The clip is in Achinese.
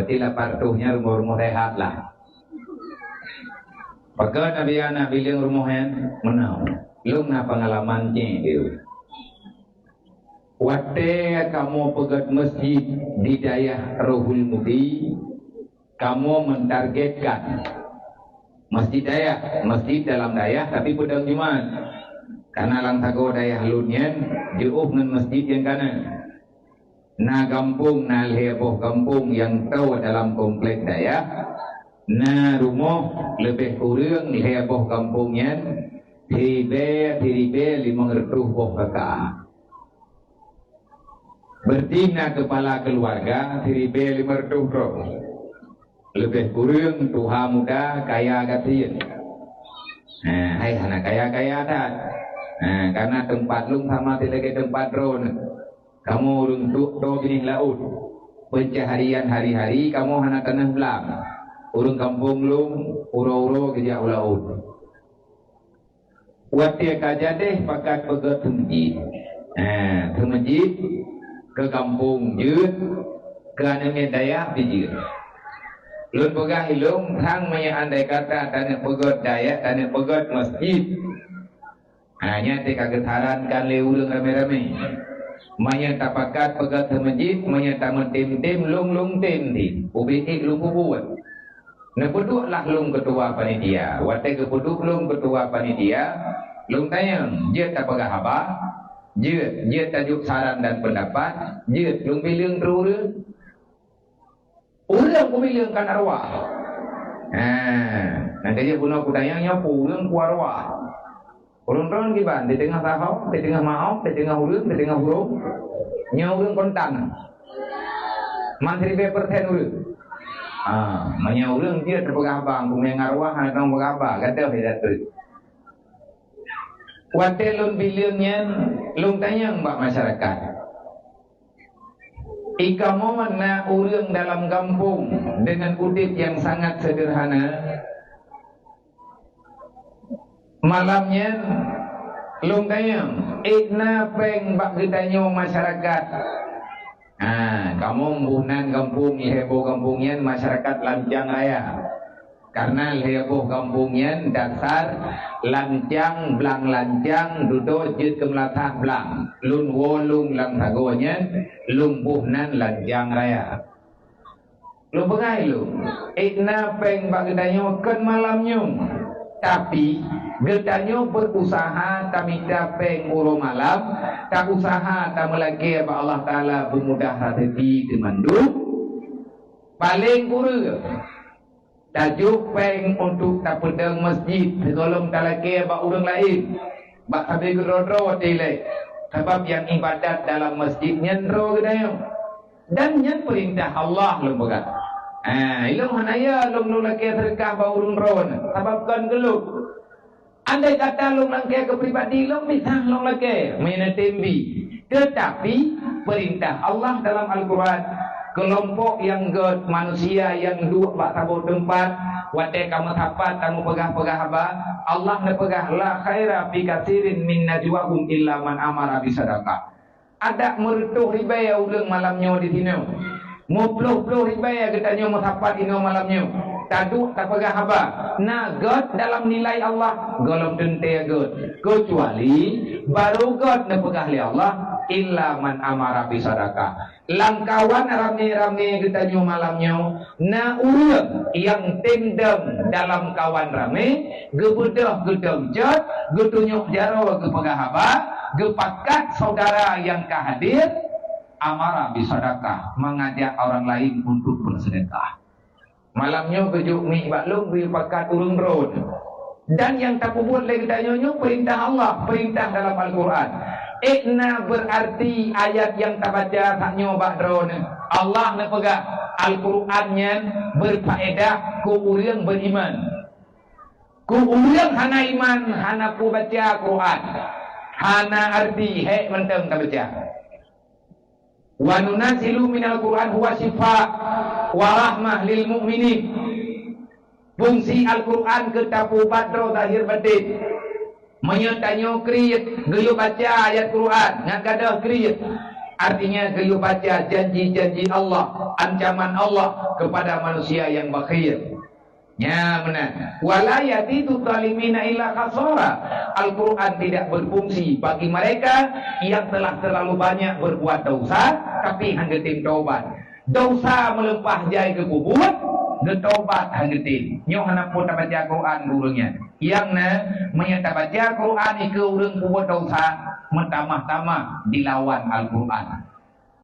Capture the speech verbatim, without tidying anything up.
Di lapan reutôh nyan rumoh-rumoh rehat lah. Pakon Nabi anak bileueng rumoh nyan? Meunan. Lôn na peungalaman cit. Watée kamoe peugét masjid di dayah Rohul Mudi, kamoe mentargetkan masjid dayah, masjid dalam dayah tapi peudong Jumat. Karena lam sagoe dayah lôn nyan jiôh ngon masjid nyang kana. Na gampông, na lhée boh gampông nyang toe dalam komplek dayah, na rumoh leubeh kureueng lhée boh gampông nyan siribée, siribée limong reutôh boh K K A. Berarti na keupala keuluwarga siribée limong reutôh droe. Leubeh kureueng tuha muda kaya gasien. Nah, hai hana kaya-kaya that. Nah, karena teumpat lôn sama lagée teumpat droeneuh. Kamoe ureuëng duek droe binéh laôt. Pencaharian hari-hari kamoe hana teuneuk blang. Ureuëng gampông lôn uroe-uroe geujak u laôt. Watée ka jadeh pakat peugét seumeujid. Ha, seumeujid keu gampông jeuet, keu aneuk miet dayah pih jeuet. Lôn peugah ilôn, sang meunyoe andai kata taneuk peugét dayah, taneuk peugét masjid. Ha, nyan teuka geusarankan lé ureuëng ramé-ramé. Meunyoe tapakat peugét seumeujid, meunyoe tameutem-tem, lôn-lôn tem di ubé ék lôn peubuet. Neupeuduek lah lôn keutua panitia. Watée geupeuduek lôn keutua panitia, lôn tanyong, jeuet tapeugah haba? Jeuet, jeuet tajok saran dan peundapat? Jeuet, lôn bileueng keu ureuëng. Ureuëng kubileueng kan arwah. Nah, nanti jeuet bunoe kutanyong nyoe peue ureuëng ku arwah. Ureuëng droen kiban, di teungoh saho, di teungoh maoh, di teungoh ureuëng, di teungoh burông. Nyoe ureuëng kontan. Man siribée persen ureuëng. Ah, meunyoe ureuëng jeuet teupeugah haba, peue nyang arwah hana teupeugah haba, gadoh ya tu. Watée lôn bileueng nyan, lôn tanyong bak masyarakat. Ikamoe na ureuëng dalam gampông deungon udeb nyang sangat seudeurhana. Malam nyan, lôn tanyong, ék na péng bak geutanyoe masyarakat? Ha, kamoe meunan gampông, lhée boh gampông nyan masyarakat Lancang Raya. Karena lhée boh gampông nyan dasar Lancang, Blang Lancang, dudoe jeuet keu Meulasah Blang. Lôn woe lôn lam sagoe nyan, lôn boh nan Lancang Raya. Lôn peugah ilôn, ék na péng bak geutanyoe kon malam nyoe. Tapi, geutanyoe beurusaha tamita péng uroe malam, tausaha tameulakée bak Allah Taala beumudah raseuki teumandum. Paleng kureueng, tajok péng untuk tapeudong masjid sigohlom talakée bak ureuëng laén, bak sabe keudroe-droe watée ilée, sabab nyang iébadat dalam masjid nyan droe geutanyoe. Dan nyan peurintah Allah lôn peugah. Ah, ilôn hana ya lôn, lôn lakée seudeukah bak ureuëng droe, sabab kon keu lôn. Andai kata lôn lakée keu pribadi lôn, misah lôn lakée, meunyoe tem bi. Teutapi, peurintah Allah dalam Al-Quran, keulompok nyang gét, manusia nyang duek bak saboh teumpat, watée ka meusapat tameupeugah-peugah haba, Allah neupeugah, "La khaira fi katsirin min najwahum illa man amara bisadaqah." Adak meureutôh ribée ureuëng malam nyoe di sinoe. Meuploh-ploh ribée geutanyoe meusapat inoe malam nyoe. Taduek tapeugah haba, na gét dalam nilai Allah, gohlom teuntée gét. Keucuali barô gét neupeugah lé Allah, "Illa man amara bisadaqah." Lam kawan ramé-ramé geutanyoe malam nyoe, na ureuëng nyang tem dong dalam kawan ramé, geubeudôh geudong jot, geutunyok jaroe geupeugah haba, geupakat saudara nyang ka hadir, amara bisadaqah, mengajak orang lain untuk bersedekah. Malam nyoe geujok miek bak lôn geupakat ureuëng droe. Dan nyang tapeubuet lé geutanyoe nyoe peurintah Allah, peurintah dalam Al-Quran. Ék na beurarti ayat nyang tabaca tanyoe bak droeneuh. Allah neupeugah, Al-Quran nyan beureufaedah keu ureuëng beuriman. Keu ureuëng hana iman, hana kubaca Quran, hana arti, hék mantong tabaca. "Wa nunazzilu minal Qur'an huwa syifa wa rahmah lil mu'minin." Fungsi Al-Quran keu tapeuubat droe zahir batin. Meunyoe tanyoe kriet, geuyue baca ayat Quran, ngat gadôh kriet. Artinya, geuyue baca janji-janji Allah, ancaman Allah kepada manusia yang bakhil. Nya meunan. "Wala yazidu zalimina illa khasara." Al-Quran tidak berfungsi bagi mereka yang telah terlalu banyak berbuat dosa, tapi hana geutem taubat. Dosa meuleupah jai geupeubuet, geutaubat hana geutem. Nyoe hana peue tabaca Quran keu ureuëng nyan. Nyang na, meunyoe tabaca Quran ikeue ureuëng peubuet dosa, meutamah-tamah dilawan Al-Quran.